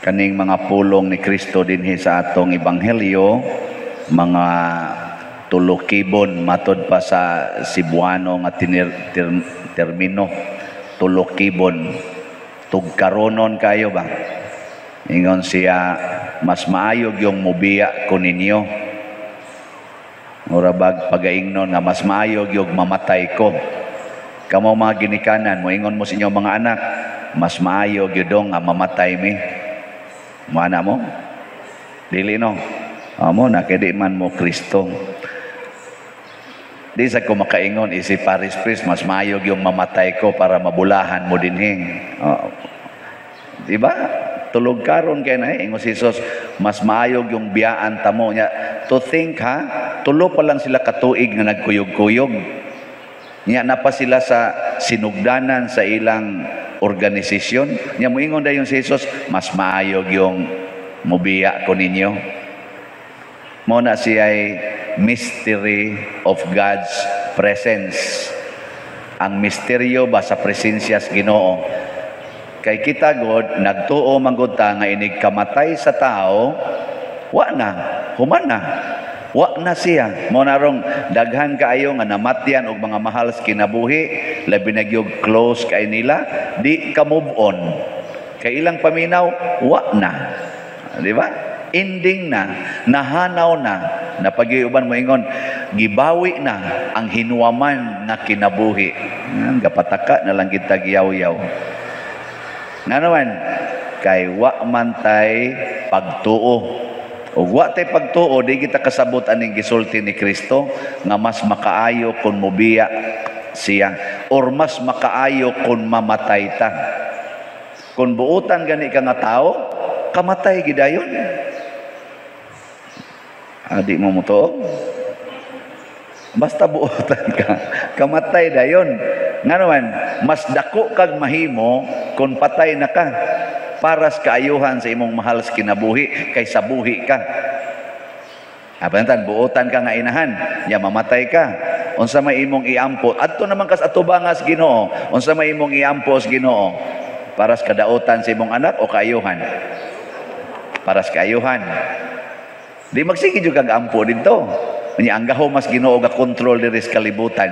Kaning mga pulong ni Kristo dinhi sa atong ebanghelyo, mga tulokibon, matod pa sa Cebuano nga termino, tulokibon, tugkaronon kayo ba? Ingon siya, "Mas maayo yung mubiya ko ninyo." Mura bag pagaingnon nga mas maayo yung mamatay ko. Kamo mga ginikanan, moingon mo sa inyong mga anak, "Mas maayo gyud nga mamatay mi." Mana mo? Dili, no? Amo na kay di man mo Kristo. Di sa ko makaingon isi parish priest, "Mas maayo yung mamatay ko para mabulahan mo dinhi." Oh. Di ba? Tulog karon kay na ingon si Jesus, "Mas maayo yung biyaan ta mo niya." To think ha, tulo pa lang sila katuig nga nagkuyog-kuyog. Nya na pa sila sa sinugdanan sa ilang organisasyon. Nya moingon dayon si Jesus, "Mas maayo yung mubiya ko ninyo." Mo na siya ay mystery of God's presence. Ang misteryo ba sa presensya sa Ginoo. Kay kita god, nagtuo man gud ta nga inig kamatay sa tao, wa na, human na. Wa na siya. Mo na rong daghan kaayo nga namatyan og mga mahal sa kinabuhi, labi na gyud close kay nila, di ka move on. Kay ilang paminaw, wa na. Di ba? Ending na, nahanaw na, napag-iuban mo ingon, gibawi na ang hinuwaman nga kinabuhi. Yan, gapataka na lang kita giyaw-yaw. Nga naman, kay wa man tay pagtuo. Ug wa tay pagtuo, di kita kasabot aning gisulti ni Kristo nga mas makaayo kung mubiya siya or mas makaayo kung mamatay ta. Kung buutan gani ka nga tao, kamatay gidayon. Adi mo mo? Basta buutan ka, kamatay dayon. Nga naman, mas dako kag mahimo kung patay na ka para sa kaayuhan sa imong mahal sa kinabuhi kaysa buhi ka. Abantan, buutan ka nga inahan, ya mamatay ka. Unsa may imong iampo? Adto naman kas atubangas Ginoo. Unsa may imong iampo sa Ginoo? Para sa kadautan sa imong anak o kaayuhan? Para sa kaayuhan. Di magsige jud kag ampo didto. Unya ang gahom mas Ginoo ga kontrol diri sa kalibutan.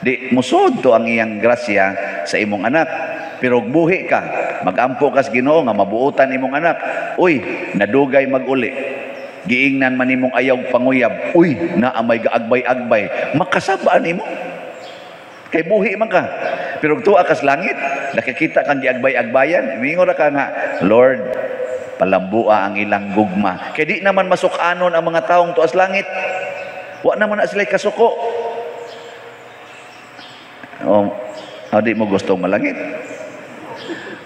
Di musod to ang iyang grasya sa imong anak. Pero buhi ka, magampo ka sa Ginoo nga mabuotan imong anak. Uy, nadugay maguli. Giingnan man nimong ayaw panguyab. Uy, naa may gaagbay-agbay. Makasabaan nimo. Kay buhi man ka. Pero tuwa kas langit, nakikita kang giagbay-agbayan, mingon ra ka nga, "Lord, palambua ang ilang gugma." Kay di naman masukanon ang mga taong tuas langit. Wa naman na sila kasuko. O, o di mo gusto malangit.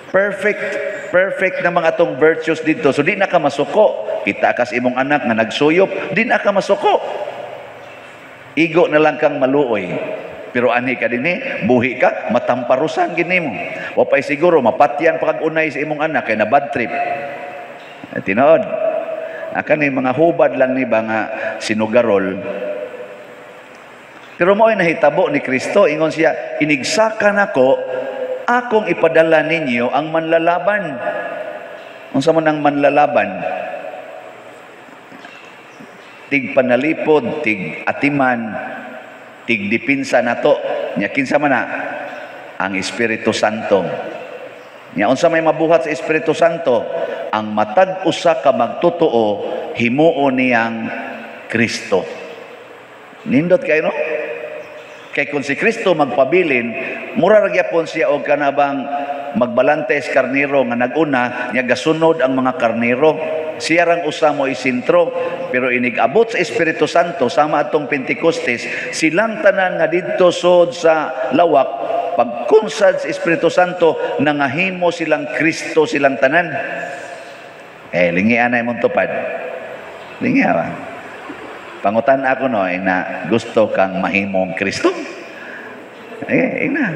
Perfect, perfect na mga atong virtues dito. So di na ka masuko. Kita kas imong anak nga nagsuyop, di na ka masuko. Igo na lang kang maluoy. Pero anhi ka dinhi, buhi ka, matamparusan gini mo. Wa pa'y siguro, mapatyan pa kag unay sa imong anak kay na bad trip. Eh, tinuod. Akan ni mga hubad lang ni ba nga sinugarol. Pero mo ay nahitabo ni Kristo, ingon siya, "Inigsaka nako, akong ipadala ninyo ang manlalaban." Unsa man ang manlalaban? Tig panalipod, tig atiman, tig dipinsa nato. Nya kinsa man na? Ang Espiritu Santo. Nya unsa may mabuhat sa Espiritu Santo? Ang matag usa ka magtotoo himuon niyang Kristo. Nindot kayo, no? Kay kung si Kristo magpabilin, mura ra gyapon siya og kanabang magbalantes karniro nga naguna, nya gasunod ang mga karniro. Siya rang usa mo isintro, pero inig-abot sa Espiritu Santo sama atong Pentecostes, silang tanan nga didto sod sa lawak, pagkunsad sa Espiritu Santo, nangahimo silang Kristo silang tanan. Eh, lingian na imong tupad. Lingia ba? Pangutan ako no, ina gusto kang mahimong Kristo? Eh, ina.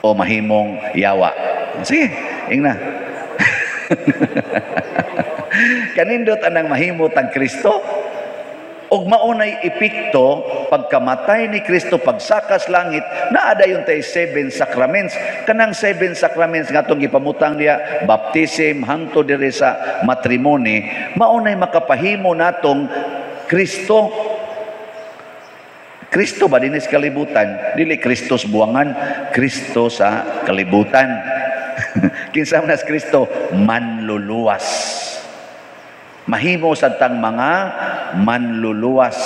O mahimong yawa. Sige, ingna. Kanindot anang mahimot ang Kristo Ug maunay epekto pagkamatay ni Kristo, pagsakas langit, naa dayon tay seven sacraments. Kanang seven sacraments nga atong gipamutang diya, baptism hangtod diri sa matrimony, maunay makapahimo natong Kristo. Kristo ba dinis kalibutan? Dili Kristos buwangan, Kristo sa kalibutan. Kinsa man as Kristo? Manluluwas. Mahimo sad tang mga manluluwas.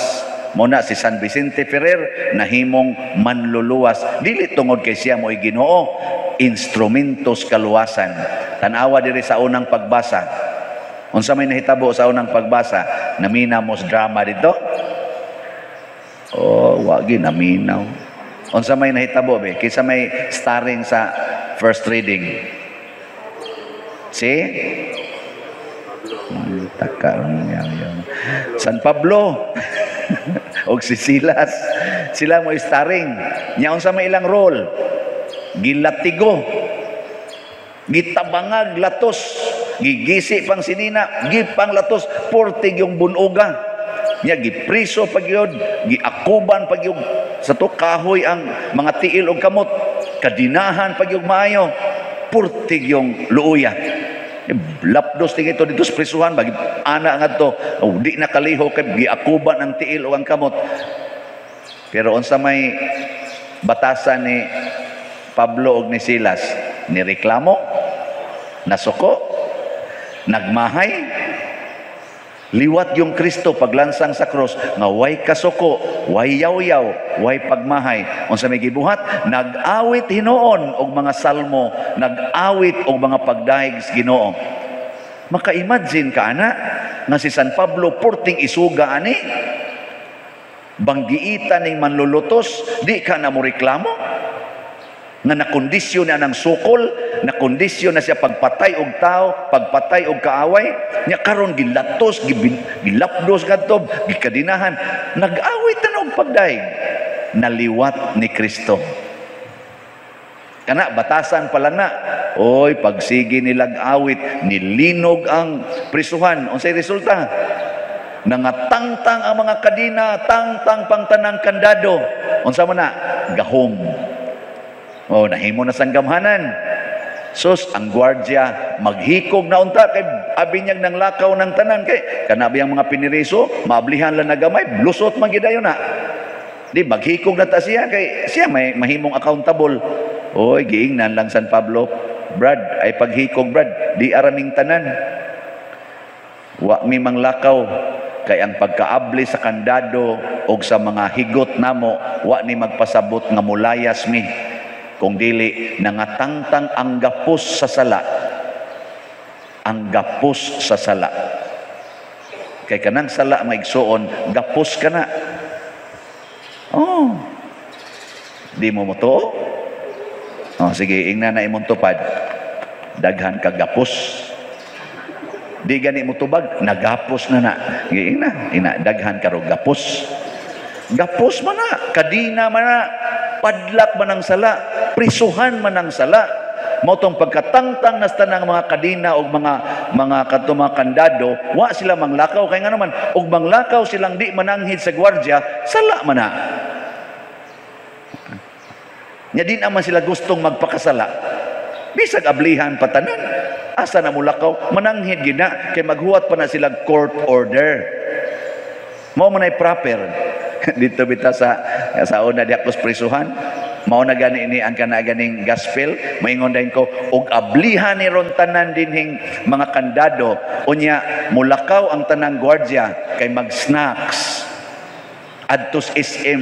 Mo na si San Vicente Ferrer nahimong manluluwas dili tungod kay siya mo'y Ginoo, instrumentos kaluwasan. Tan-awa diri sa unang pagbasa. Unsa may nahitabo sa unang pagbasa? Namina mos drama dito? Oh, wagi naminaw. Unsa may nahitabo be? Kinsa may starring sa first reading? Si Taka San Pablo og si Silas, sila mo starring. Nya unsa may ilang role? Gilatigo, gitabangag latos, gigisi pang sinina, gipang latos, portig yung bunuga. Nya gipriso pa gyud, giakuban pa gyud sa to kahoy ang mga tiil og kamot, kadinahan pa gyud maayo, portig yung luuya. Lapdos tingin ito dito sa prisuhan, bagi ana ngadto, oh, di na kaliho kay giakuban ang tiil o ang kamot. Pero unsa may batasan ni Pablo og ni Silas? Ni reklamo, nasuko, nagmahay, liwat yung Kristo paglansang sa cross nga way kasuko, way yaw-yaw, way pagmahay. Unsa may gibuhat? Nag-awit hinuon og mga salmo, nag-awit og mga pagdahig sa Ginoo. Maka-imagine ka ana nga si San Pablo porting isuga ani, banggiitan ning manlulutos, di ka na mo reklamo nga nakondisyon na ng sukol, nakondisyon na siya pagpatay og tao, pagpatay og kaaway, nya karon gilatos, gilapdos kadto, gikadinahan, nag-awit na og pagdaig, naliwat ni Kristo. Kana batasan pala na. Oy, pagsige nilag awit, nilinog ang prisuhan. Unsay resulta? Nangatangtang ang mga kadina, tangtang pang tanang kandado. Unsa man na? Gahom. Oh, nahimo na sang gamhanan. Sus, ang gwardya maghikog na unta kay abi niyang nang lakaw ng tanan kay kanabi ang mga piniriso, maablihan lang na gamay, lusot man gyud na. Di maghikog na ta siya kay siya may mahimong accountable. Oy, giingnan lang San Pablo, Brad, ay paghikog Brad, di araming tanan. Wa mi manglakaw kay ang pagkaabli sa kandado og sa mga higot namo, wa ni magpasabot nga mulayas mi. Kung dili nangatangtang ang gapos sa sala, ang gapos sa sala. Kay kanang sala maigsuon, gapos ka na. Oh. Di mo motuo? Oh, sige, ingna na imong tupad. Daghan ka gapos. Di gani mo tubag, nagapos na na. Sige, ingna, ina daghan ka ro gapos. Gapos man na, kadina man na, padlak man ang sala, prisuhan man ang sala. Mao tong pagkatangtang nas tanang mga kadina og mga kadto mga kandado, wa sila manglakaw kay nga naman og manglakaw silang di mananghid sa gwardya, sala man na. Nya di naman sila gustong magpakasala. Bisag ablihan pa tanan, asa na mulakaw, mananghid gid na kay maghuwat pa na sila court order. Mao man ay proper. Dito bita sa una di ako prisuhan, mao na gani ini ang kana ganing gospel, moingon dayon ko og ablihan ni ron tanan dinhing mga kandado, unya mulakaw ang tanang gwardya kay mag-snacks. Adtos SM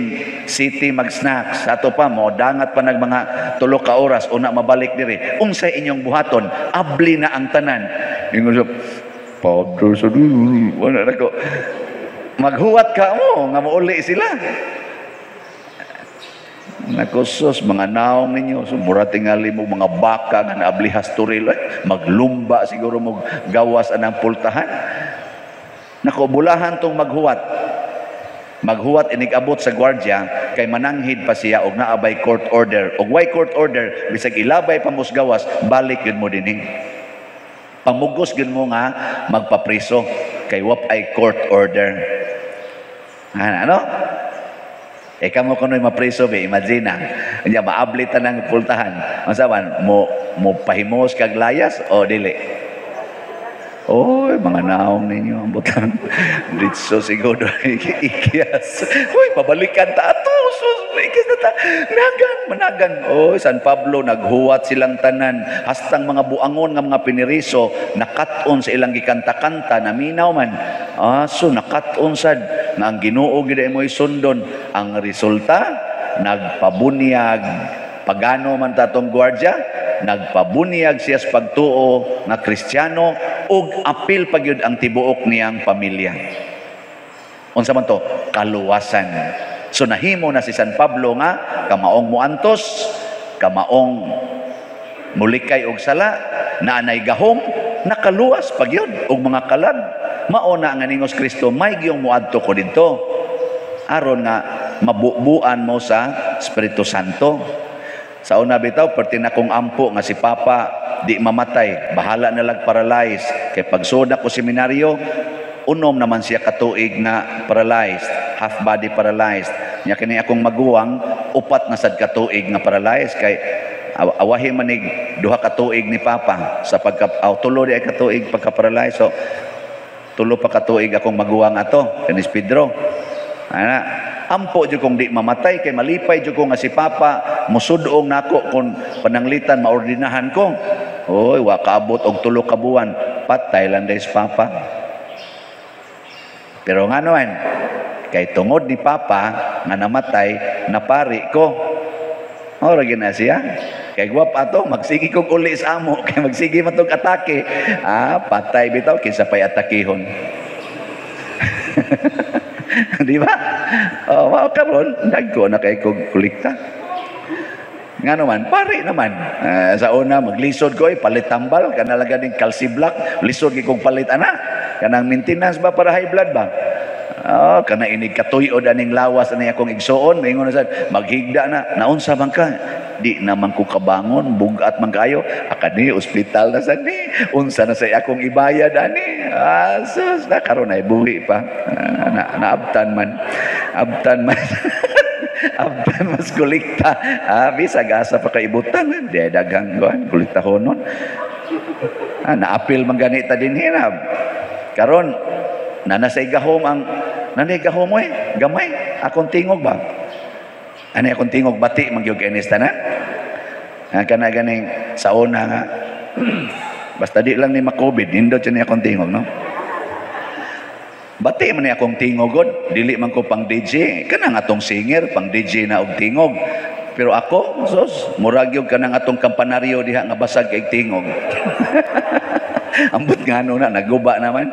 City mag-snacks. Ato pa mo dangat pa nag mga tulo ka oras una mabalik diri. Unsay inyong buhaton? Abli na ang tanan. Ingon siya, Pablo sa wala na ko. Maghuwat ka mo nga mauli sila. Nakusos mga naong ninyo, so mura tingali mo mga baka nga naablihas turil, eh, maglumba siguro mo gawas anang pultahan. Nako bulahan tong maghuwat. Maghuwat inig-abot sa gwardya kay mananghid pa siya og naabay court order. Og way court order, bisag ilabay pa mos gawas, balik yun mo dinhi. Pamugos gyud mo nga magpapriso kay wap ay court order. Ano? Eh kamo kuno'y mapreso be, imagine na. Nya maabli ta ng pultahan. Unsa man mo mo pahimos kag layas o dili? Oy, mga naong ninyo ang butang. Ditso siguro ikyas. Uy, pabalikan ta ato. Sus, ikyas na ta. Nagan, managan. Oy, San Pablo, naghuwat silang tanan. Hastang mga buangon nga mga piniriso, nakat-on sa ilang gikanta-kanta, naminaw man. Ah, so nakat-on sad nga ang Ginoo gid mo sundon. Ang resulta, nagpabunyag. Pagano man tatong gwardya, nagpabunyag siya sa pagtuo nga Kristiyano ug apil pagyud ang tibuok niyang pamilya. Unsa man to? Kaluwasan. So nahimo na si San Pablo nga kamaong muantos, kamaong mulikay og sala, naanay gahom, nakaluwas pagyud og mga kalag. Mao na nga ningos Kristo, may giyong muadto ko didto aron nga mabubuan mo sa Espiritu Santo. Sa una bitaw, perti na kong ampo nga si Papa di mamatay, bahala na lag paralyzed. Kay pagsuda ko seminaryo, unom naman siya katuig na paralyzed, half body paralyzed. Nya kini akong maguwang, upat na sad katuig nga paralyzed kay awahi manig duha katuig ni Papa sa pagka aw, tulo di ay katuig pagka paralyzed. So tulo pa katuig akong maguwang ato, kanis Pedro. Ana, ampo jud kong di mamatay kay malipay jud ko nga si Papa musudong nako kung pananglitan maordinahan ko. Oy, wa kaabot og tulo ka buwan, patay lang dahil si Papa. Pero ngano man, kay tungod ni Papa nga namatay, napari ko. Ora gyud na siya. Kay gwap ato, magsige kog uli sa amo, kay magsige man tog atake. Ah, patay bitaw kinsa pay atakihon. Di ba? Oh, mao karon dagko na kay kog kolekta. Nga naman, pari naman. Sa una, maglisod ko, eh, palit tambal, kana lang ganing calciblock, lisod kay kog palit ana. Kanang maintenance ba para high blood ba? Oh, kana inig katuyod aning lawas ani akong igsuon, maingon na sad, maghigda na, naunsa man ka? Di naman ko kabangon, bugat man kayo. Akani ospital na sad ni. Unsa na say akong ibayad ani? Ah, sus, na karon ay buhi pa. Ah, na, naabtan man. Abtan man. Abtan mas kolekta. Ah, bisag asa pa kaibutan, di ay daghang kuan kolekta honon. Ah, naapil man gani ta dinhi na. Karon nanasay gahom ang nanay gahom oy, gamay akong tingog ba? Ani akong tingog bati man gyud kay tanan. Ah, kana ganing sa una nga basta di lang ni ma-COVID, nindot ni akong tingog, no? Bati man ni akong tingog god, dili man ko pang DJ, kanang atong singer pang DJ na og tingog. Pero ako, sus, murag gyud kanang atong kampanaryo diha nga basag kay tingog. Ambot ngano na naguba naman.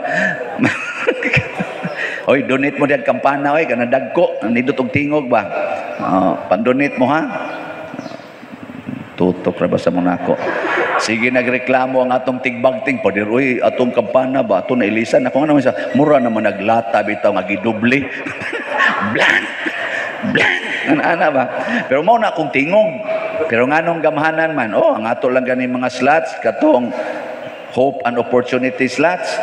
Oy, donate mo diyan kampana oy, kana dagko, nindot og tingog ba? Oh, pang-donate mo ha. Tutok ra ba sa Monaco. Sige, nagreklamo ang atong tigbagting pader, uy, atong kampana ba ato nailisan ako nga naman sa mura naman naglata bitaw nga gidoble. Blank. Blank. Ana ba? Pero mao na akong tingog. Pero nganong gamhanan man, oh, ang ato lang gani mga slots katong hope and opportunity slots.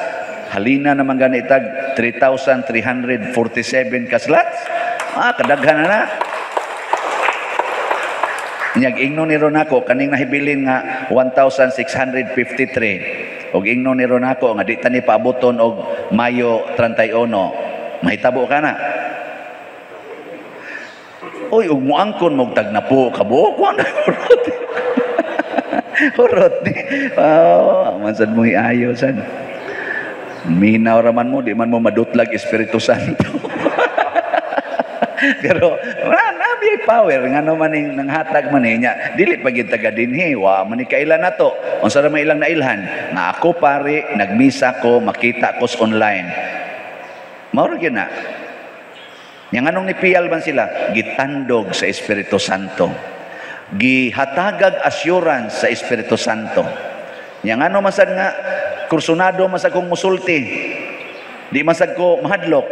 Halina naman gani tag 3,347 ka slots. Ah, kadaghan na na. Nyag ingno ni Ronako kaning nahibilin nga 1,653. Og ingno ni Ronako nga di ta ni paaboton og Mayo 31. Mahitabo ka na. Oy, ug muangkon mo og tagnapo ka buok wa na hurot. Hurot ni. Oh, man sad mo iayo sad. Minaw ra man mo, di man mo madutlag Espiritu Santo. Pero wala na may power ngano man ning nanghatag man niya, dili pa gyud taga dinhi, wa man ni kailan nato. Unsa ra man ilang nailhan nga ako pare nagmisa ko, makita ko sa online. Mao ra gyud na. Nya nganong nipiyal man sila, gitandog sa Espiritu Santo. Gihatagag assurance sa Espiritu Santo. Nya ngano masad nga kursunado masad kong musulti. Di masad ko mahadlok.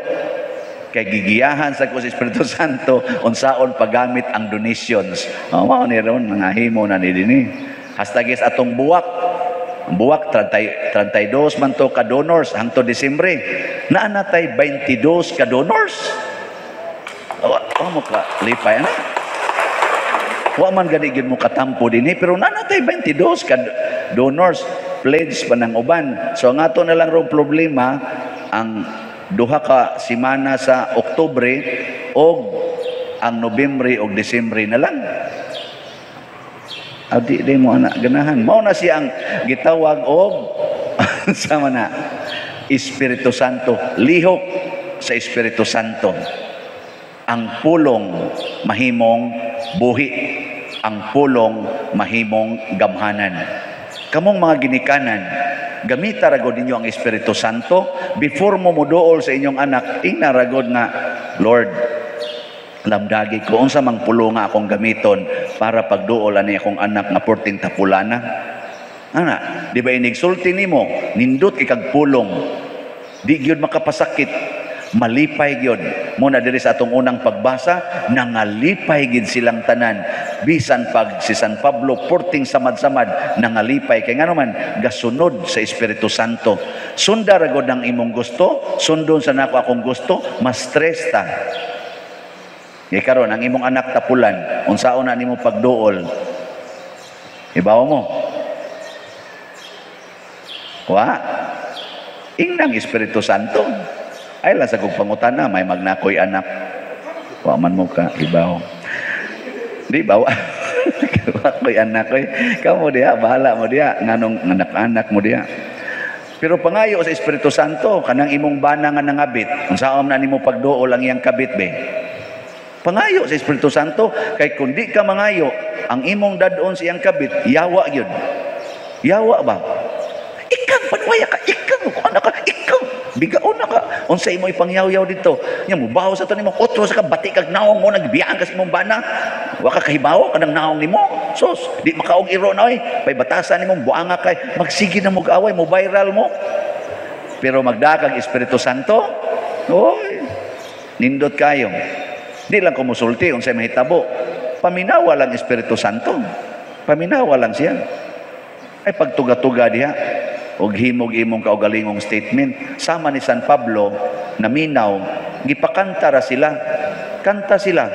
Kay gigiyahan sa ko sa Espiritu Santo unsaon paggamit ang donations. Oh, mao ni ron mga himo na ni dinhi. Hastagis atong buwak. Ang buwak 30, 32 man to ka donors hangtod Disyembre. Naa na tay 22 ka donors. Wa mo ka lipay ana. Wa man gani gyud mo katampo dinhi, pero naa na tay 22 ka donors, pledge pa ng uban. So ang ato na lang rong problema ang 2 ka semana sa Oktubre og ang Nobyembre og Disyembre na lang. Adi di mo anak ganahan. Mao na siya ang gitawag og sama na Espiritu Santo, lihok sa Espiritu Santo. Ang pulong mahimong buhi, ang pulong mahimong gamhanan. Kamong mga ginikanan, gamita ra gud ninyo ang Espiritu Santo before mo moduol sa inyong anak. Ingna ra gud nga, "Lord, lamdagi ko unsa mang pulong nga akong gamiton para pagduol ani akong anak nga porting tapulana." Ana, di ba inigsulti nimo, nindot ikag pulong, di gyud makapasakit, malipay gyud. Muna diri sa atong unang pagbasa, nangalipay gyud silang tanan. Bisan pag si San Pablo porting samad-samad, nangalipay kay ngano man gasunod sa Espiritu Santo. Sunda ra gud ang imong gusto, sundon sa nako akong gusto, mas stress ta. Kay karon ang imong anak tapulan, unsaon na nimo pagduol? Ibaw mo. Wa. Ingnang Espiritu Santo. Ay lang sa kong pangutana, may magnakoy anak. Wa man mo ka ibaw. Di ba? Wa ko'y anak ko'y. Kamo diha, bahala mo diha. Nganong anak-anak mo diha. Pero pangayo sa Espiritu Santo, kanang imong bana nga nangabit, unsaon na nimo pagduol ang iyang kabit be? Pangayo sa Espiritu Santo, kay kung di ka mangayo, ang imong dadon sa iyang kabit, yawa gyud. Yawa ba? Ikang panwaya ka, ikang kuan ka, ikang bigaon na ka. Unsa imo ipangyaw-yaw dito? Nya mo baho sa to nimo, otro sa ka bati kag naong mo nagbiyaan ka sa imong bana. Wa ka kahibawo kanang naong nimo. Sus, di makaog iro na oy. Pay batasan nimong buanga kay magsige na mo away, mo viral mo. Pero magdakag Espiritu Santo, oy, nindot kayo. Di lang ko musulti unsay mahitabo. Paminawa lang Espiritu Santo. Paminawa lang siya. Ay pagtuga-tuga diha og himog imong kaugalingong statement. Sama ni San Pablo, naminaw, gipakanta ra sila. Kanta sila.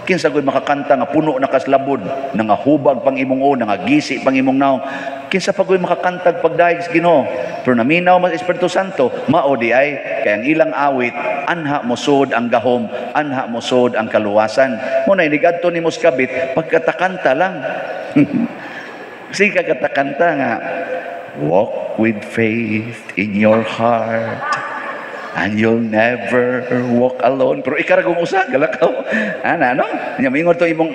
Kinsa goy makakanta nga puno na kaslabod, nangahubag pang imong o, nangagisi pang imong naong. Kinsa pa goy makakantag pagdayeg sa Ginoo. Pero naminaw mas Espiritu Santo, mao di ay kay ang ilang awit, anha mosud ang gahom, anha mosud ang kaluwasan. Muna inigadto ni Moskabit, pagkatakanta lang. Sige kakatakanta nga, walk with faith in your heart, and you'll never walk alone. Pero ikaragong usa, galakaw. Ana, no? Nya, mingon to imong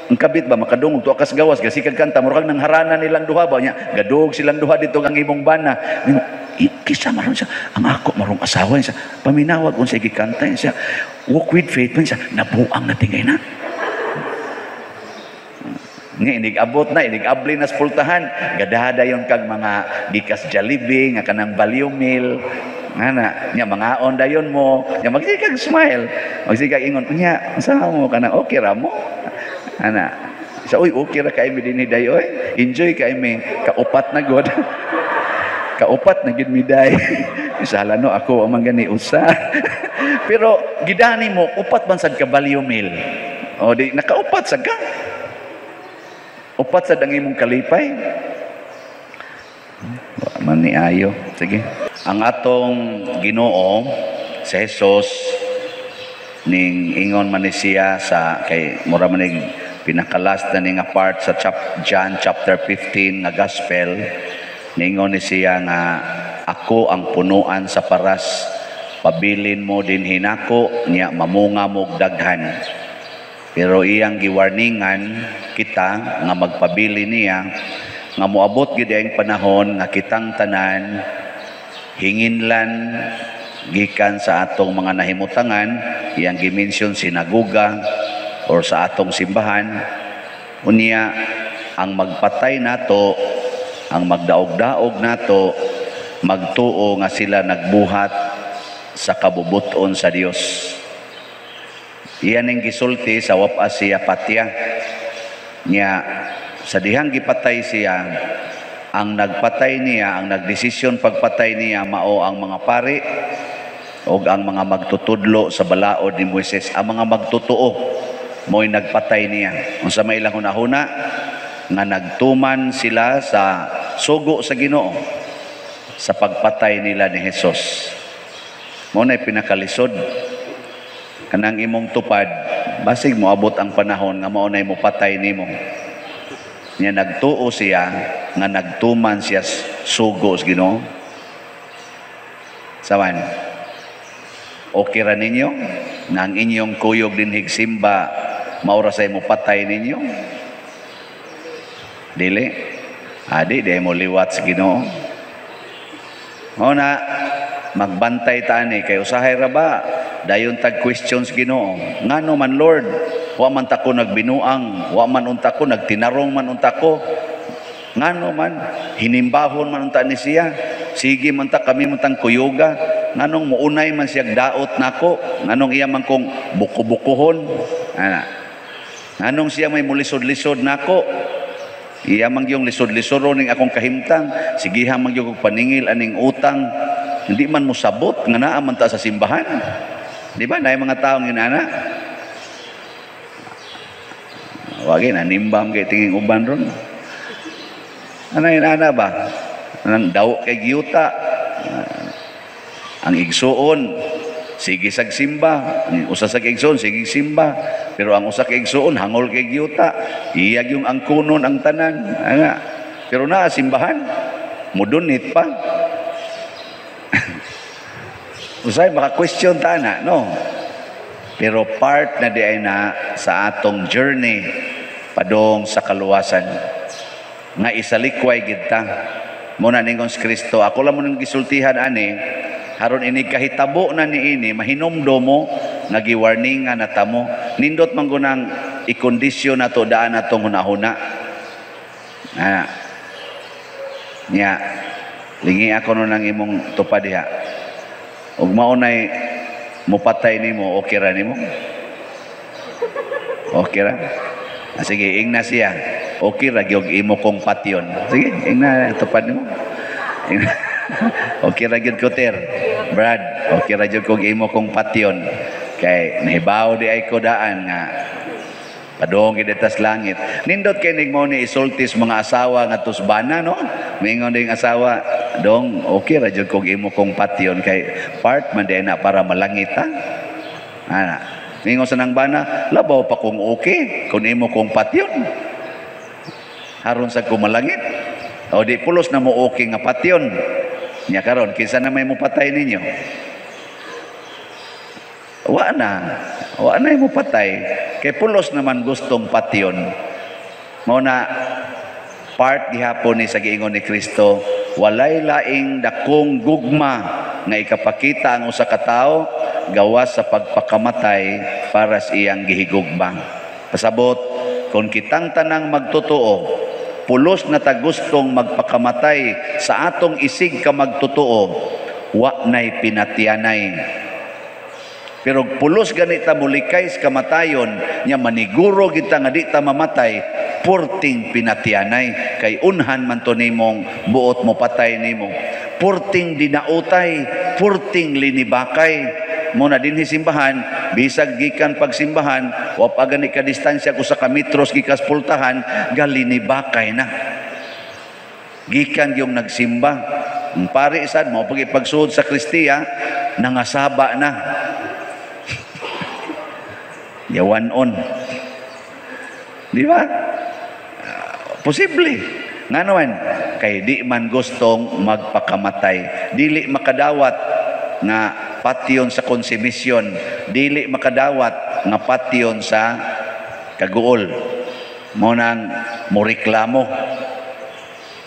ang kabit ba, makadungog, tuwa kas gawas, kasi kag kanta, murag nang harana nilang duha ba, nya, gadug silang duha dito ang imong bana. Mingon, kisa maron siya, ang ako marong asawa niya, paminawag unsay gikanta niya, walk with faith man siya, nabuang na tingay na. Nga inig-abot na, inig-abli na sa pultahan, gadada yon kag mga gikas Jollibee, nga kanang value meal, nga na, nya mangaon dayon mo, nya magsikag smile, magsikag ingon, nya, unsa mo kanang okay ra mo? Ana, sa uy, okay ra kay mi dinhi day oy, enjoy kay mi, kaupat na god. Kaupat na gid mi day. Sala no ako ang gani usa. Pero gidani mo upat man sad ka value meal. O di nakaupat sad ka. Upat sad ang imong kalipay. Wa man ni ayo. Sige. Ang atong Ginoo si Jesus ning ingon man ni siya sa kay mura man ning pinakalas na ni nga part sa John chapter 15 nga gospel, ningon ni siya nga ako ang punuan sa paras, pabilin mo din hinako niya mamunga mo og daghan. Pero iyang giwarningan kita nga magpabili niya nga moabot gid ang panahon nga kitang tanan hinginlan gikan sa atong mga nahimutangan, iyang gimension sinagoga or sa atong simbahan. Unya ang magpatay nato, ang magdaog-daog nato, magtuo nga sila nagbuhat sa kabubuton sa Dios. Iyan ang gisulti sa wapas siya patya. Nya sa dihang gipatay siya, ang nagpatay niya, ang nagdesisyon pagpatay niya mao ang mga pari, Og ang mga magtutudlo sa balaod ni Moises, ang mga magtotoo, mo'y nagpatay niya. Unsa may ilang hunahuna? Nga nagtuman sila sa sugo sa Ginoo sa pagpatay nila ni Jesus. Mao na'y pinakalisod. Kanang imong tupad, basig moabot ang panahon nga mao na'y mopatay nimo. Nya nagtuo siya nga nagtuman siya sugo sa Ginoo. Sawan. Okay ra ninyo na ang inyong kuyog dinhig simba mao ra say mopatay ninyo? Dili. Adi, di mo liwat sa Ginoo. Mao na magbantay ta ani kay usahay ra ba dayon tag questions Ginoo. Ngano man, Lord, wa man ta ko nagbinuang, wa man unta ko nagtinarong man unta ko. Ngano man hinimbahon man unta ni siya. Sige man ta kami man tang kuyuga. Nganong muunay man siya daot nako? Nganong iya man kong buko-bukohon? Ana. Nganong siya may mulisod-lisod nako? Iya man yung lisod-lisod ning akong kahimtang, sigiha man gyud kog paningil aning utang. Hindi man mosabot nga naa man ta sa simbahan. Di ba? Naay mga taong inana. Wagi na nimbam kay tingin uban ron. Ano inana ba? Anang daw kay giyuta. Ang igsuon sige sag simba, ang usa sa igsuon sige simba, pero ang usa ka igsuon hangol kay giyuta. Iyag yung angkunon ang tanan. Ana. Pero naa simbahan, mudunit pa. Usay maka-question ta na, no? Pero part na di ay na sa atong journey padong sa kaluwasan nga isalikway gid ta. Mo na ningon si Kristo, ako lang mo nang gisultihan ani haron ini kahitabo na niini mahinumdom mo nga giwarningan na tamo. Nindot man gunang ikondisyon nato daan natong hunahuna. Na. Nya lingi ako no nang imong tupad diha. Ug mao nay mopatay nimo, okay ra nimo? Okay ra? Ah, sige, ingna siya. Okay ra gyud imo kong patyon. Sige, ingna tupad nimo. Ingna. Okay ra gyud ko ter. Brad, okay ra gyud kog imo kong patyon. Kay nahibaw di ay ko daan nga padung gid tas langit. Nindot kay ning mo ni isultis mga asawa nga tusbana, no? Mingon ding asawa, dong okay ra jud kog imo kong patyon kay part man di na para malangit ha. Ana. Mingon sa nang bana, labaw pa kung okay kun imo kong patyon. Haron sa kumalangit. O di pulos na mo okay nga patyon. Nya karon kinsa na may mopatay ninyo? Wa na. Wa na mo patay. Kay pulos naman gustong patyon. Mao na part gihapon ni sa giingon ni Kristo, walay laing dakong gugma nga ikapakita ang usa ka tawo gawas sa pagpakamatay para sa iyang gihigugma. Pasabot, kung kitang tanang magtotoo, pulos na ta gustong magpakamatay sa atong isig ka magtotoo, wa na'y pinatyanay. Pero pulos ganita mulikay sa kamatayon, nya maniguro kita nga di ta mamatay, purting pinatyanay, kay unhan man to nimong buot mo patay nimo. Purting dinautay, purting linibakay. Muna dinhi simbahan, bisag gikan pagsimbahan, wa pa gani ka distansya usa ka metros gikas pultahan, galinibakay na. Gikan yung nagsimba. Ang pari sad mo pagipagsuod sa Kristiya, nangasaba na. Yawan on. Di ba? Posible. Nga naman, kay di man gustong magpakamatay. Dili makadawat nga patyon sa konsumisyon. Dili makadawat nga patyon sa kaguol. Mo nang moreklamo.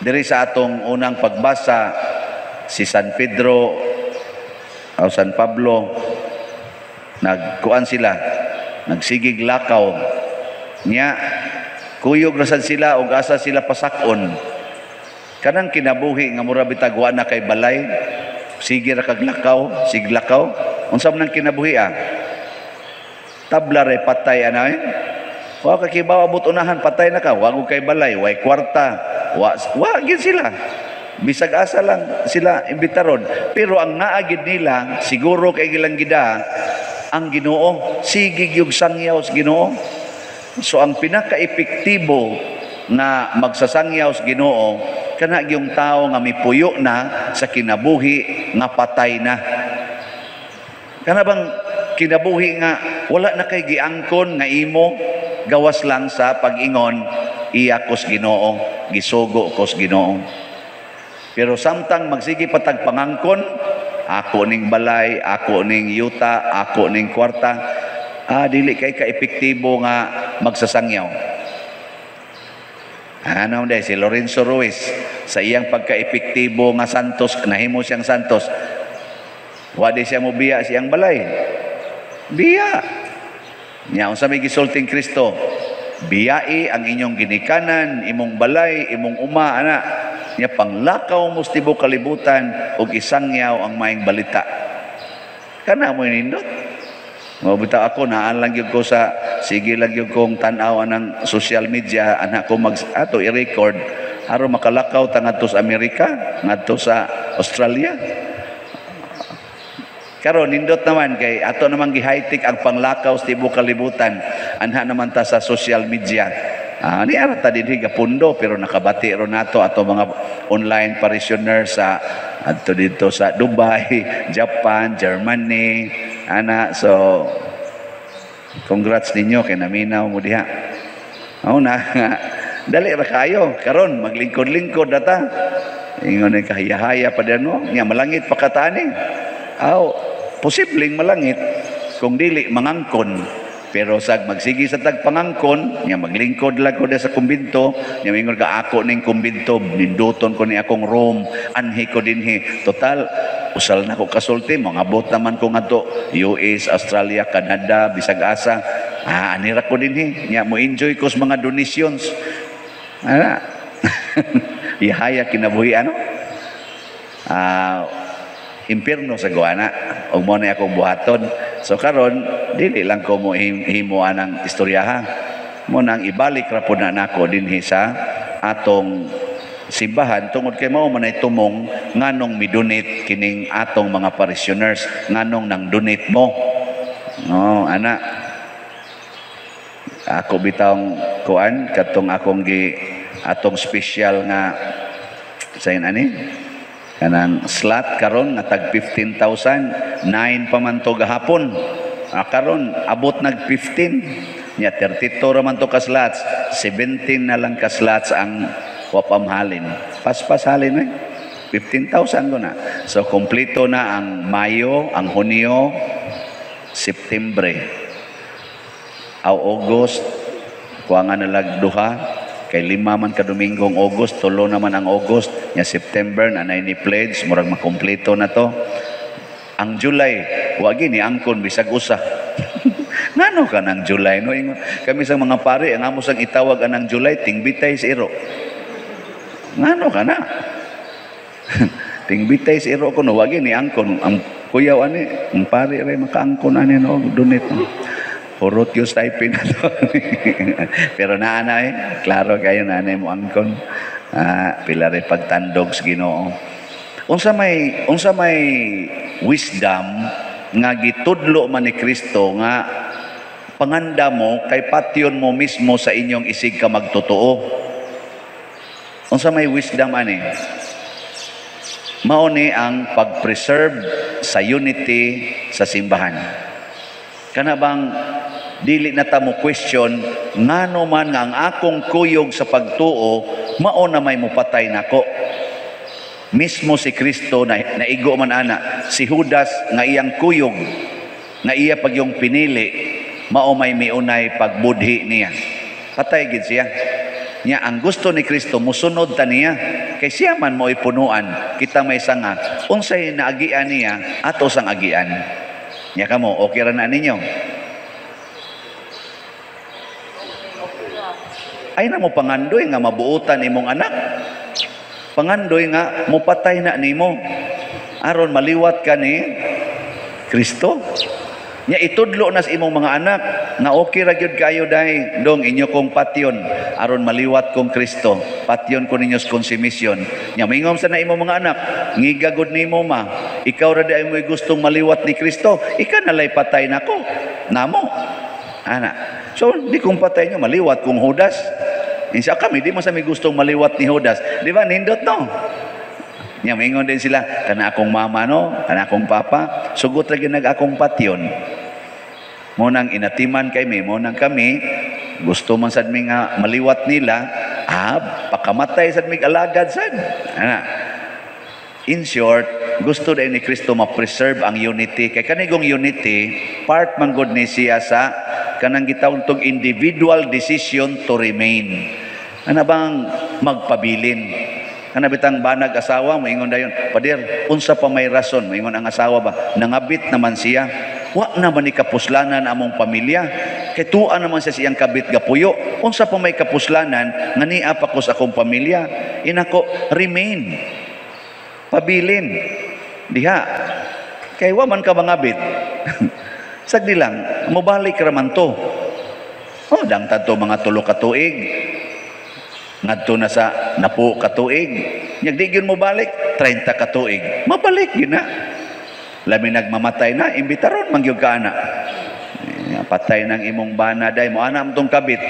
Diri sa atong unang pagbasa, si San Pedro o San Pablo, nagkuan sila, nagsigig lakaw. Nya, kuyog rasan sila og asa sila pasakon. Kanang kinabuhi nga mura bitag wa na kay balay, sige ra kag lakaw, siglakaw. Unsa man ang kinabuhi ah? Tabla re patay anay. Wa ka kibaw abot unahan patay na ka, wa kay balay, way kwarta, wa wa gid sila. Bisag asa lang sila imbitaron. Pero ang naagid nila, siguro kay gilang gida, ang Ginoo, sige gyud sangyaw sa Ginoo. So ang pinaka-epektibo nga magsasangyaw sa Ginoo, kana gyung tao nga mipuyo na sa kinabuhi nga patay na. Kana bang kinabuhi nga wala na kay giangkon nga imo, gawas lang sa pag-ingon, iya kos Ginoo, gisugo kos Ginoo. Pero samtang magsige patag pangangkon, ako ning balay, ako ning yuta, ako ning kwarta, dili kay ka-epektibo nga magsasangyaw. Ano day si Lorenzo Ruiz sa iyang pagka-epektibo nga santos, nahimo siyang santos. Wa di siya mobiya siyang balay. Biya. Nya unsa may gisulting Kristo? Biyai ang inyong ginikanan, imong balay, imong uma, ana. Nya panglakaw mo sa tibuok kalibutan ug isangyaw ang maayong balita. Kana mo nindot. Mao bitaw ako naan lang gyud ko sa sige lang gyud kong tan-aw anang social media, anak ko mag ato i-record aron makalakaw ta ngadto sa Amerika, ngadto sa Australia. Karon nindot naman kay ato namang gi-high-tech ang panglakaw sa tibuok kalibutan. Anha naman ta sa social media. Ni ara ta dinhi gapundo pero nakabati ron nato ato mga online parishioner sa adto dito sa Dubai, Japan, Germany, ana. So congrats ninyo kay naminaw mo diha. Mao na dali ra kayo karon maglingkod-lingkod na ta. Ingon ni kahiyahaya pa din mo, nya malangit pa katani. Aw, posibleng malangit kung dili mangangkon. Pero sag magsigi sa tagpangangkon, nya maglingkod lang ko sa kumbinto, nya mingon ka ako ning kumbinto, ninduton ko ni akong room, anhi ko dinhi. Total, usal na ko kasulti, mangabot naman ko ngadto US, Australia, Canada, bisag asa. Anira ko dinhi. Nya mo enjoy ko sa mga donations. Ana. Ihaya kinabuhi ano? Impierno sa guana ug mo na akong buhaton. So karon dili lang ko mo himo anang istoryaha, mo nang ibalik ra pud na nako dinhi sa atong simbahan tungod kay mao man ay tumong nganong midonate kining atong mga parishioners, nganong nang donate mo. No, ana ako bitawng kuan katong akong gi atong special nga sayon ani kanang slot karon nga tag 15,000, 9 pa man to gahapon. Karon abot nag 15, nya 32 ra man to ka slots, 17 na lang ka slots ang wa pamhalin. Paspas halin eh 15,000 ko na. So kompleto na ang Mayo, ang Hunyo, Septembre, aw August kuha nga nalag duha kay 5 man ka Domingong August, 3 naman ang August, nya September na ni pledge, murag makumpleto na to. Ang July, wa gini angkon bisag usa. Ngano ka nang July no? Ingon kami sa mga pare, ang amo sang itawag anang July tingbitay sa iro. Ngano ka na? Tingbitay sa iro ko no, wa gini angkon ang kuyaw ani, ang pare ray makaangkon ani no, donate. Hurot yung stipend na to. Pero naana eh, klaro kayo naanay mo angkon. Pila rin pagtandog sa Ginoo. Unsa may wisdom nga gitudlo man ni Kristo nga panganda mo kay patyon mo mismo sa inyong isig ka magtotoo. Unsa may wisdom ani? Mao ni ang pag-preserve sa unity sa simbahan. Kana bang dili na ta mo question ngano man nga ang akong kuyog sa pagtuo mao na may mupatay nako. Mismo si Kristo na naigo man ana, si Judas nga iyang kuyog nga iya pag yung pinili mao may miunay pagbudhi niya. Patay gid siya. Nya ang gusto ni Kristo musunod ta niya kay siya man mo'y punuan, kita may sanga. Unsay naagian niya ato sang agian. Nya kamo okay ra na ninyo? Ay na mo pangandoy nga mabuotan imong anak. Pangandoy nga mupatay na nimo aron maliwat ka ni Kristo. Nya itudlo na sa imong mga anak nga okay ra gyud kayo dai dong inyo kong patyon aron maliwat kong Kristo. Patyon ko ninyo sa konsumisyon. Nya moingon sa na imong mga anak, ngiga gud nimo ma. Ikaw ra di mo'y gustong maliwat ni Kristo, ika nalay patay nako. Namo. Ana. So di kong patay nyo maliwat kong Judas. Insa kami di man sa may gustong maliwat ni Judas. Di ba nindot no? Nya moingon din sila, kana akong mama no, kana akong papa, sugot ra gyud nag akong patyon. Mo nang inatiman kay mi, mo nang kami gusto man sad mi nga maliwat nila, pakamatay sad mig alagad sad. Ana. In short, gusto dahil ni Kristo ma-preserve ang unity. Kay kanigong unity, part man gud ni siya sa kanang gitawag tong individual decision to remain. Ana bang magpabilin? Kana bitang banag asawa, moingon dayon, "Pader, unsa pa may rason?" Moingon ang asawa ba, "Nangabit naman siya. Wa naman ni kapuslanan among pamilya. Kay tuwa naman siya siyang kabit gapuyo. Unsa pa may kapuslanan nga nia pa ko sa akong pamilya?" Inako, remain. Pabilin. Diha. Kay wa man ka mangabit. Sagdi lang, mobalik ra man to. Oh, dang tadto mga 3 ka tuig. Ngadto na sa 10 ka tuig. Nya di gyud mobalik, 30 ka tuig. Mabalik gyud na. Labi nagmamatay na, imbitaron man gyud ka ana. Patay ng imong bana day mo ana tong kabit.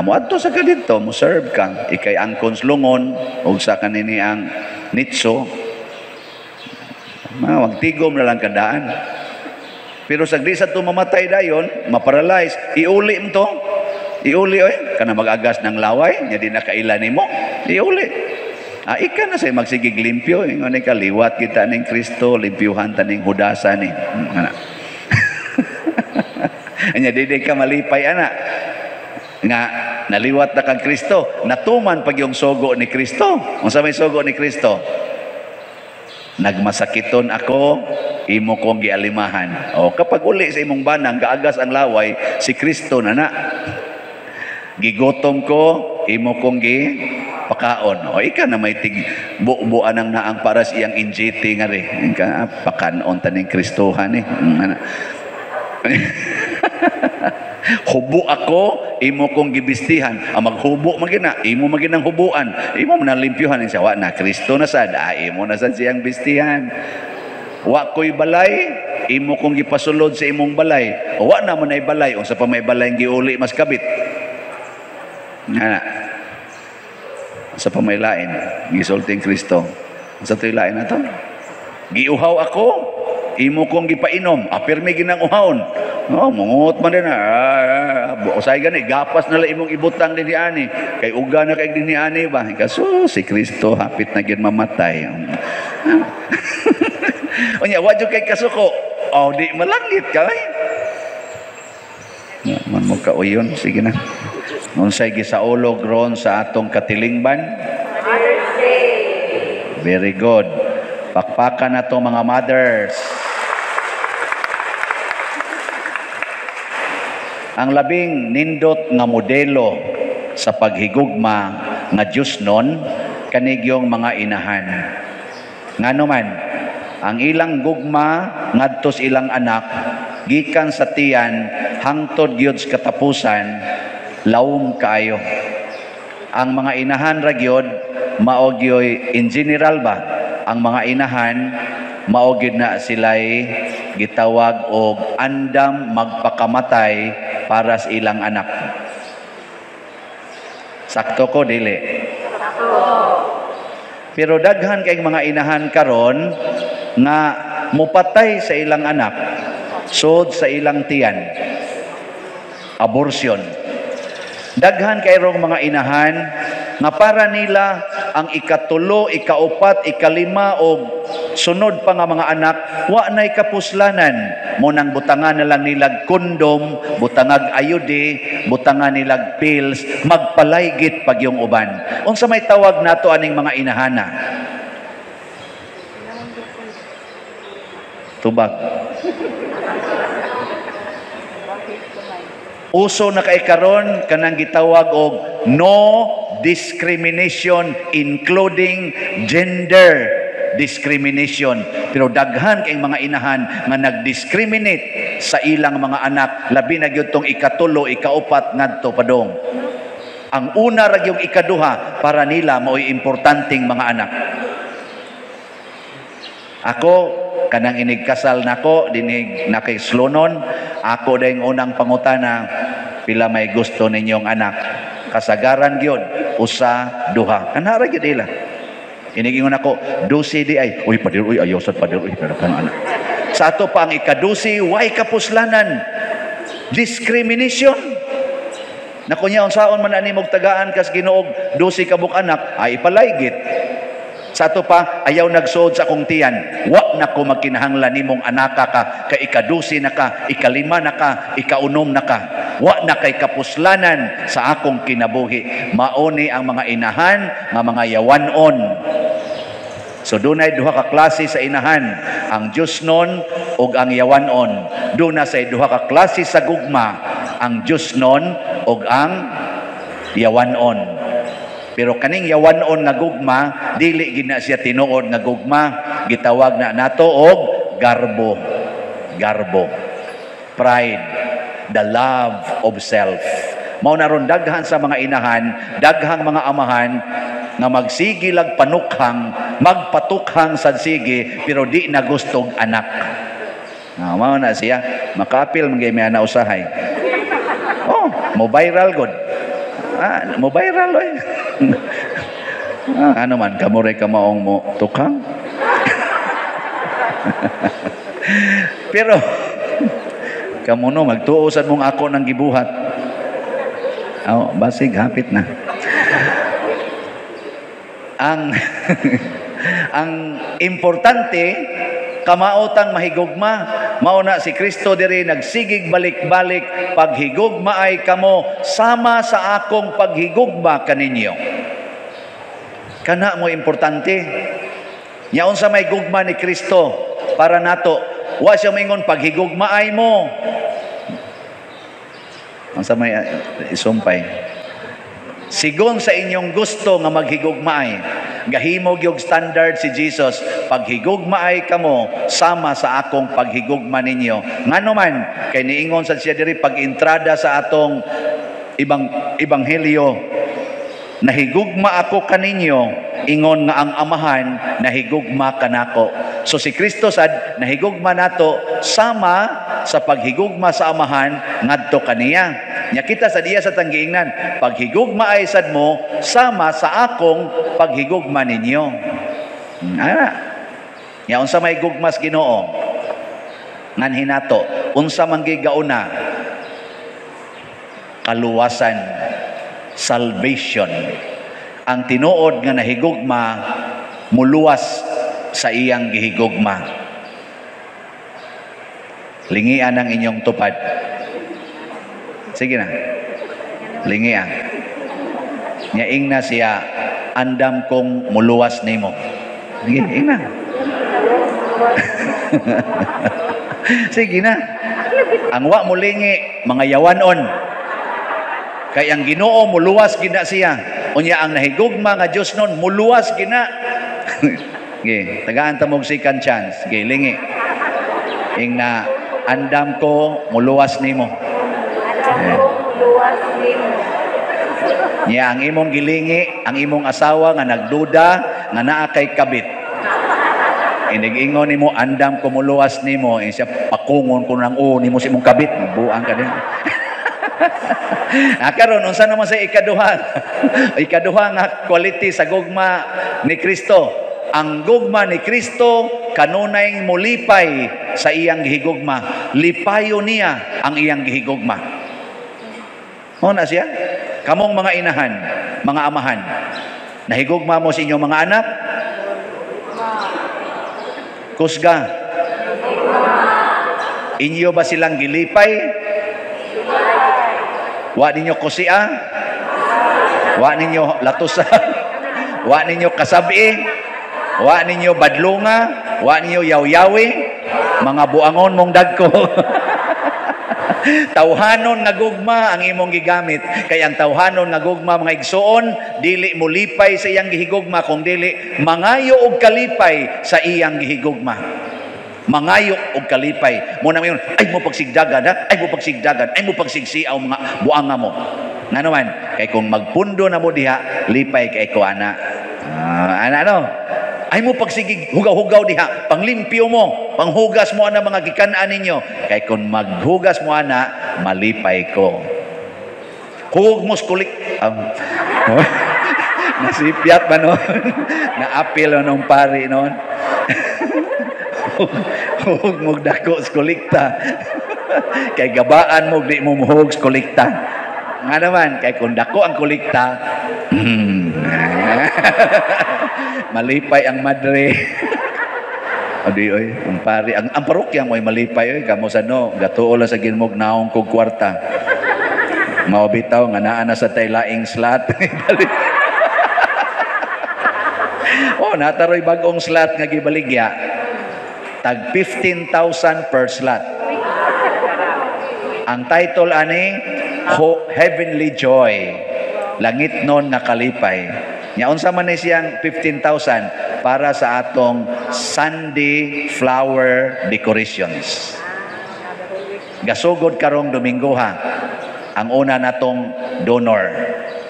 Mo adto sa kadidto, mo serve ka. Ikay angkon lungon ug sa kanini ang nitso. Magtigom na lang kadaan. Pero sagdi sa to mamatay dayon, maparalyze, iuli mo to. Iuli oy, kana mag-agas ng laway, nya di nakaila nimo. Iuli. Ika na say magsigig limpyo, ingon ni kaliwat kita ning Kristo, limpyuhan ta ning Hudasa ni. Ana. Anya di ka malipay ana. Nga naliwat na kang Kristo, natuman pag yung sogo ni Kristo. Unsa may sogo ni Kristo? Nagmasakiton ako, imo kong gialimahan. O kapag uli sa imong banang gaagas ang laway, si Kristo na na. Gigotom ko, imo kong gi pakaon. O ika na may tig bubuan ang naang para sa iyang NGT nga ri. Ika pakanon ta ning Kristohan ni. Ana. Hubo ako, imo kong gibistihan. Ang maghubo man gina, imo man ginang hubuan. Imo man limpyuhan siya. Wa na Kristo na sad, imo na sad siyang bistihan. Wa ko'y balay, imo kong gipasulod sa imong balay. O, wa na man ay balay, unsa pa may balay giuli mas kabit. Nga. Sa pamaylain, gisulting Kristo. Sa to'y lain na to. Giuhaw ako, imo kong gipainom. Apirmi ginang uhawon. No, mungot man din na. Usay gani, gapas na lang imong ibutang din ni ani. Kay uga na kay din ni ani ba? Kaso si Kristo hapit na gyud mamatay. Unya, wa jud kay kasuko. Oh, di malangit ka ay. Man mo kauyon, sige na. Unsay gisaulog ron sa atong katilingban? Mother's Day. Very good. Pakpakan na to mga mothers. Ang labing nindot nga modelo sa paghigugma nga Diyos nun, kanigyong mga inahan. Ngano man, ang ilang gugma ngadto sa ilang anak, gikan sa tiyan, hangtod gyud sa katapusan, lawom kaayo. Ang mga inahan ra gyud mao gyoy in general ba, ang mga inahan mao gyud na sila'y gitawag og andam magpakamatay para sa ilang anak. Sakto ko dili? Sakto. Pero daghan kay mga inahan karon nga mupatay sa ilang anak sod sa ilang tiyan. Abortion. Daghan kayrong mga inahan nga para nila ang ikatulo, ikaupat, ikalima o sunod pa nga mga anak, wa na'y kapuslanan. Mo nang butangan na lang nilag kondom, butangag ayode, butangan nilag pills, magpalaygit pag yung uban. Unsa may tawag nato aning mga inahana? Tubag. Uso na kay karon kanang gitawag og no discrimination including gender discrimination. Pero daghan kay mga inahan nga nagdiscriminate sa ilang mga anak, labi na gyud tong ikatulo, ikaupat ngadto padong. Ang una ra gyud ikaduha para nila mao'y importanteng mga anak. Ako kanang inigkasal nako dinig nakislonon, ako dayong unang pangutana, pila may gusto ninyong anak? Kasagaran gyud usa, duha. Kana ra gyud ila. Inigingon ako, 12 di ay. Uy, padir, uy, ayaw sad padir, uy, pero kang anak. Sa ato pa ang ikadusi, way kapuslanan. Discrimination. Na kunya unsaon man ani mog tagaan kas Ginoo 12 ka buok anak, ay ipalaygit. Sa ato pa, ayaw nagsuod sa akong tiyan. Wa na ko magkinahanglan nimong anaka ka, kay ikadusi na ka, ikalima na ka, ikaunom na ka. Wa na kay kapuslanan sa akong kinabuhi. Mauni ang mga inahan nga mga yawanon. So dunay duha ka klase sa inahan, ang Diyosnon ug ang yawanon. Duna say duha ka klase sa gugma, ang Diyosnon ug ang yawanon. Pero kaning yawanon nga gugma, dili gid na siya tinuod nga gugma, gitawag na nato og garbo. Garbo. Pride, the love of self. Mao na ron daghan sa mga inahan, daghang mga amahan nga magsige lag panukhang, magpatukhang sad sige, pero di na gustog anak. Ah, mao na siya, makaapil man gyud na usahay. Oh, mo viral gud. Ah, mo viral oy. Ah, ano man kamo ray kamaong mo tukang. Pero kamo no magtuo sad mong ako nang gibuhat. Oh, basig hapit na. Ang ang importante kamaotang mahigugma. Mao na si Kristo diri nagsigig balik-balik, paghigugma ay kamo sama sa akong paghigugma kaninyo. Kana mo importante. Nya unsa may gugma ni Kristo para nato? Wa siya moingon paghigugma ay mo. Unsa may isumpay? Sigon sa inyong gusto nga maghigugma ay. Gahimo gyud standard si Jesus, paghigugma ay kamo sama sa akong paghigugma ninyo. Ngano man kay niingon sad siya diri pag entrada sa atong ibang ebanghelyo, nahigugma ako kaninyo ingon nga ang amahan nahigugma kanako. So si Kristo sad nahigugma nato sama sa paghigugma sa amahan ngadto kaniya. Nya kita sa diya sa tanggiingnan, paghigugma ay sad mo sama sa akong paghigugma ninyo. Ana. Nya unsa may gugmas Ginoo? Nganhi nato, unsa man gigauna? Kaluwasan, salvation. Ang tinuod nga nahigugma muluwas sa iyang gihigugma. Lingian ang inyong tupad. Sige na. Lingian. Nya ingna siya, andam kong muluwas nimo. Sige, ingna. Sige na. Ang wa mulingi, mga yawanon. Kay ang Ginoo muluwas gina siya. Unya ang nahigugma nga Dios nun muluwas gina. Sige, tagaan ta mog second chance. Sige, lingi. Ingna, andam ko muluwas nimo. Muluwas nimo. Nya ang imong gilingi, ang imong asawa nga nagduda nga naa kay kabit. Inig-ingon nimo, andam ko muluwas nimo, eh, siya pakungon ko nang o nimo sa imong kabit, buang ka din. Ah, karon unsa naman sa ikaduha? Ikaduha nga quality sa gugma ni Kristo. Ang gugma ni Kristo kanunay molipay sa iyang gihigugma. Lipayo niya ang iyang gihigugma. Mao na siya. Kamong mga inahan, mga amahan, nahigugma mo sa inyong mga anak? Kusga. Inyo ba silang gilipay? Wa ninyo kusia? Wa ninyo latusa? Wa ninyo kasabi? Wa ninyo badlunga? Wa ninyo yawyawi? Mga buangon mong dagko. Tawhanon nga gugma ang imong gigamit. Kay ang tawhanon nga gugma, mga igsuon, dili mo lipay sa iyang gihigugma, kung dili mangayo og kalipay sa iyang gihigugma. Mangayo og kalipay. Mo na mayon, ay mo pagsigdagan ha, ay mo pagsigdagan, ay mo pagsigsiaw mga buanga mo. Ngano man, kay kung magpundo na mo diha, lipay kay ko ana. Ana no? Ay mo pagsigig hugaw-hugaw diha, panglimpyo mo, panghugas mo ana mga gikan-an ninyo. Kay kung maghugas mo ana, malipay ko. Hug mo skulik. Nasipyat ba noon? Naapil nung pari noon. Hug mo dako sa. Kay gabaan mo, di mo muhug sa kolekta. Nga naman, kay kung dako ang kolekta, malipay ang madre. O di oy, ang pari, ang parokya mo ay malipay oy, kamo sa no, gatuo lang sa ginmog naong kog kwarta. Mao bitaw nga naa na sa tay laing slot. Oh, nataroy bag-ong slot nga gibaligya. Tag 15,000 per slot. Ang title ani Heavenly Joy. Langit nun nga kalipay. Nya unsa man ni siyang 15,000 para sa atong Sunday flower decorations. Gasugod karong Domingo ha. Ang una natong donor.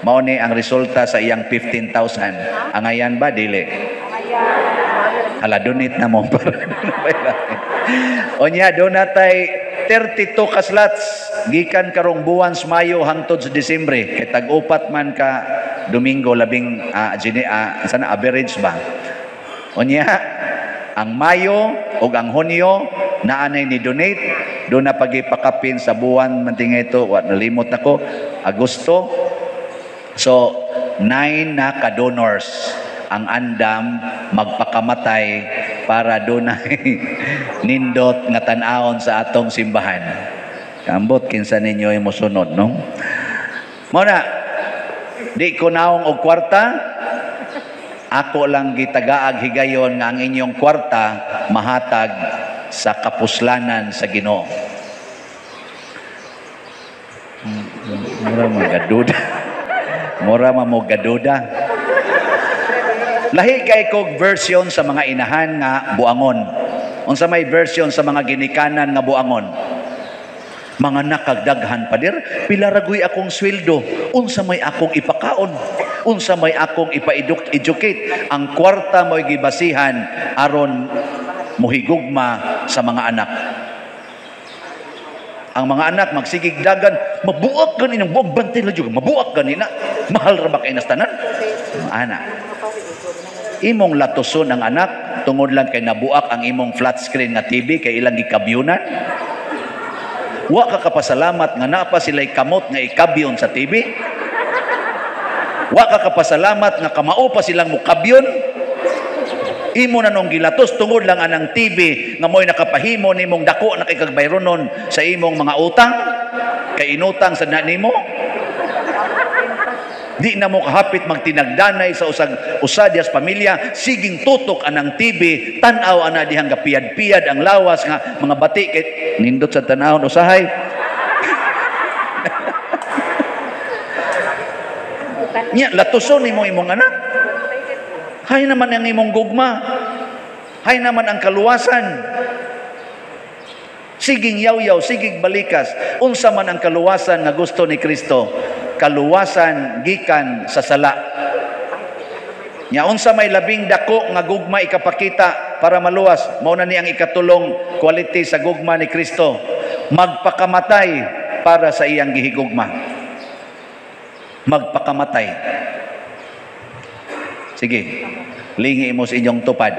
Mao ni ang resulta sa iyang 15,000. Angayan ba dili? Hala, donate na mo. Onya, doon natay 32 ka slots gikan karong buwan sa Mayo hangtod sa Disyembre kay tag-upat man ka Domingo, labing sana average ba. Unya, ang Mayo ug ang Hunyo naanay ni donate, do na pagipakapin sa buwan man tinga ito, wa nalimot nako, Agosto. So 9 na ka donors ang andam magpakamatay para dunay nindot nga tan-awon sa atong simbahan. Kambot kinsa ninyo ay mosunod, no? Mao na, di ko naong og kwarta, ako lang gitagaag higayon nga ang inyong kwarta mahatag sa kapuslanan sa Ginoo. Mura mo gaduda. Mura mo gaduda. Lahi kay kog version sa mga inahan nga buangon. Unsa may version sa mga ginikanan nga buangon? Mga nakagdaghan pader, pila ragoy akong sweldo, unsa may akong ipakaon, unsa may akong ipa-educate. Ang kwarta mo'y gibasihan aron mohigugma sa mga anak. Ang mga anak magsigig dagan, mabuak ganin ang buong bantay la jud, mabuak ganina. Mahal ra ba kay nastanan? Ana. Imong latuson ang anak tungod lang kay nabuak ang imong flat screen nga TV kay ilang gikabyunan. Wa ka kapasalamat nga naa pa sila'y kamot nga ikabyon sa TV. Wa ka kapasalamat nga kamao pa silang mukabyon. Imo na nung gilatos tungod lang anang TV nga mo'y nakapahimo nimong dako na kay kagbayronon sa imong mga utang, kay inutang sa na nimo. Di na mo kahapit magtinagdanay sa usag usadyas pamilya, siging tutok anang TV, tan-aw ana dihang gapiyad-piyad ang lawas nga mga bati kay nindot sa tan-awon usahay. Nya latuson nimo imong anak. Hay naman ang imong gugma. Hay naman ang kaluwasan. Siging yaw-yaw, siging balikas. Unsa man ang kaluwasan nga gusto ni Kristo? Kaluwasan gikan sa sala. Nya unsa may labing dako nga gugma ikapakita para maluwas? Mao na ni ang ikatulong quality sa gugma ni Kristo. Magpakamatay para sa iyang gihigugma. Magpakamatay. Sige, lingi mo sa inyong tupad.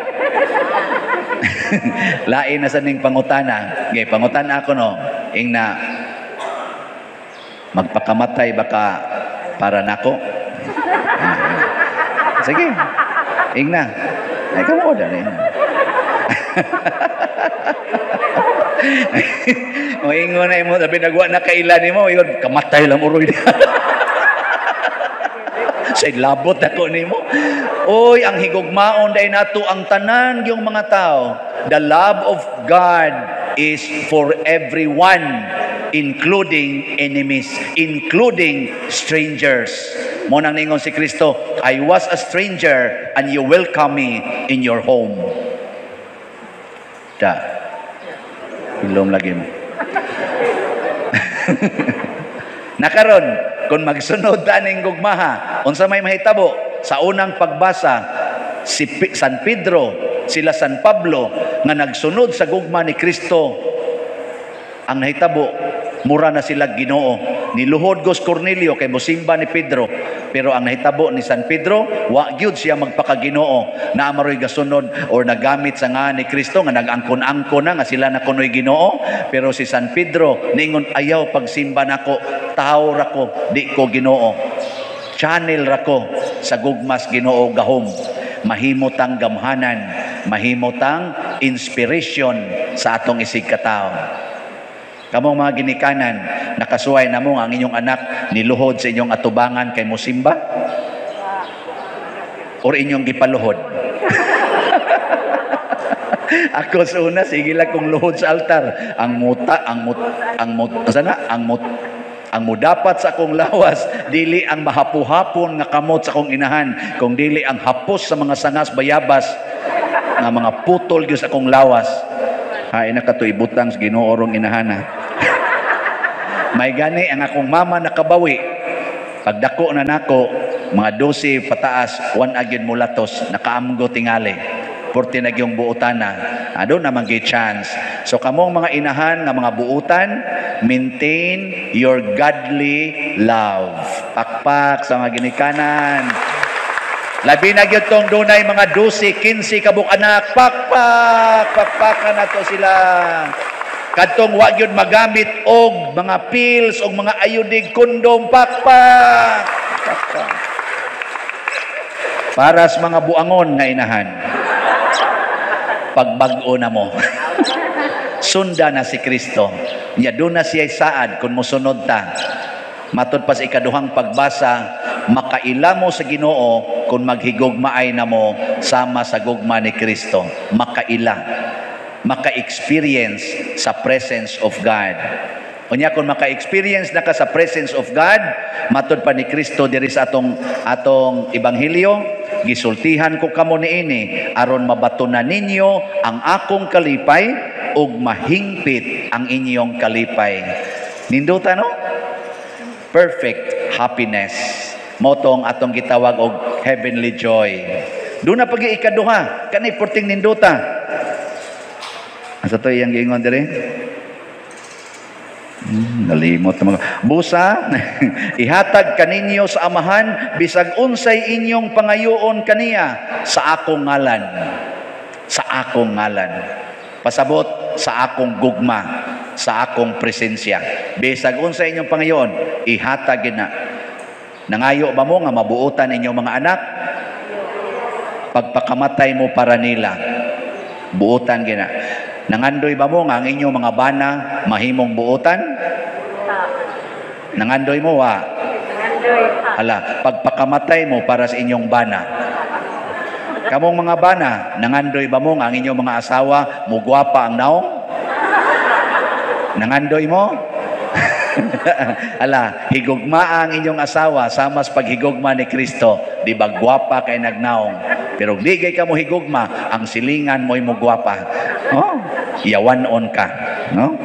Lain na sa ning pangutana. Sige, pangutana ako no. Ing na, magpakamatay baka para nako? Sige, ing na. Ay, kamo na rin. O ingon na imo, sabi nagwa na kailan nimo, ingon, kamatay lang uroy. Say labot ako nimo. Oy, ang higugmaon day nato ang tanan yung mga tao. The love of God is for everyone, including enemies, including strangers. Mo nang ningon si Kristo, I was a stranger and you welcome me in your home. Da. Hilom lagi mo. Nakaron, kung magsunod aning gugmaha, unsa may mahitabo? Sa unang pagbasa, si San Pedro, sila San Pablo, nga nagsunod sa gugma ni Kristo, ang nahitabo, mura na sila Ginoo. Niluhod gos Cornelio kay mosimba ni Pedro, pero ang nahitabo ni San Pedro, wa gyud siya magpakaginoo. Naa maroy gasunod or nagamit sa nga ni Kristo nga nag-angkon-angkon na nga sila na kunoy Ginoo, pero si San Pedro ningon, ayaw pagsimba nako, tawo ra ko, di ko Ginoo. Channel ra ko sa gugmas Ginoo gahom. Mahimotang gamhanan, mahimotang inspiration sa atong isig katawo. Kamong mga ginikanan, nakasuway na mo ang inyong anak niluhod sa inyong atubangan kay mosimba? Or inyong gipaluhod? Ako sa una, sige lang kong luhod sa altar. Ang muta, ang mut, ang mut, sana, ang mut, ang mudapat sa akong lawas, dili ang mahapo-hapon nga kamot sa akong inahan, kung dili ang hapos sa mga sangas bayabas, nga mga putol gyud sa akong lawas. Hain na kato ibutang sa Ginoo rong inahana. May gani ang akong mama nakabawi. Pagdako na nako, mga 12 pataas, wan agyon mulatos, nakaamgo tingali. Porte na gyung buutan na. Ado naman gyud chance. So kamong mga inahan nga mga buutan, maintain your godly love. Pakpak sa mga ginikanan. Labi na gyud tong dunay mga 12, 15 kabuk anak, pakpak, pakpakan nato sila. Kadtong wa gyud magamit og mga pills og mga ayudig kondom, pakpak. Pakpak. Para sa mga buangon nga inahan. Pagbag-o na mo. Sunda na si Kristo. Nya doon na siya saad kung mosunod ta. Matod pa sa ikaduhang pagbasa, makaila mo sa Ginoo kung maghigugmaay na mo sama sa gugma ni Kristo. Makaila. Maka-experience sa presence of God. Unya kung maka-experience na ka sa presence of God, matod pa ni Kristo diri sa atong ebanghelyo, gisultihan ko kamo niini aron mabatunan ninyo ang akong kalipay ug mahingpit ang inyong kalipay. Ninduta, no? Perfect happiness. Motong atong gitawag og heavenly joy. Doon na pagi ikaduha, kani porting ninduta. Asa to iyang giingon diri? Nalimot na mga. Busa, ihatag kaninyo sa Amahan bisag unsay inyong pangayoon kaniya sa akong ngalan. Sa akong ngalan. Pasabot sa akong gugma, sa akong presensya. Bisag unsay inyong pangayoon, ihatag na. Nangayo ba mo nga mabuotan inyong mga anak? Pagpakamatay mo para nila, buotan gina. Nangandoy ba mo nga ang inyong mga bana mahimong buotan? Nangandoy mo wa? Hala, pagpakamatay mo para sa inyong bana. Kamong mga bana, nangandoy ba mo nga ang inyong mga asawa mugwapa ang naong? Nangandoy mo? Ala, higugma ang inyong asawa sama sa paghigugma ni Kristo. Di ba gwapa kay nagnaong? Pero di kay ka mo higugma, ang silingan mo'y mugwapa. Oh, yawan-on ka, no?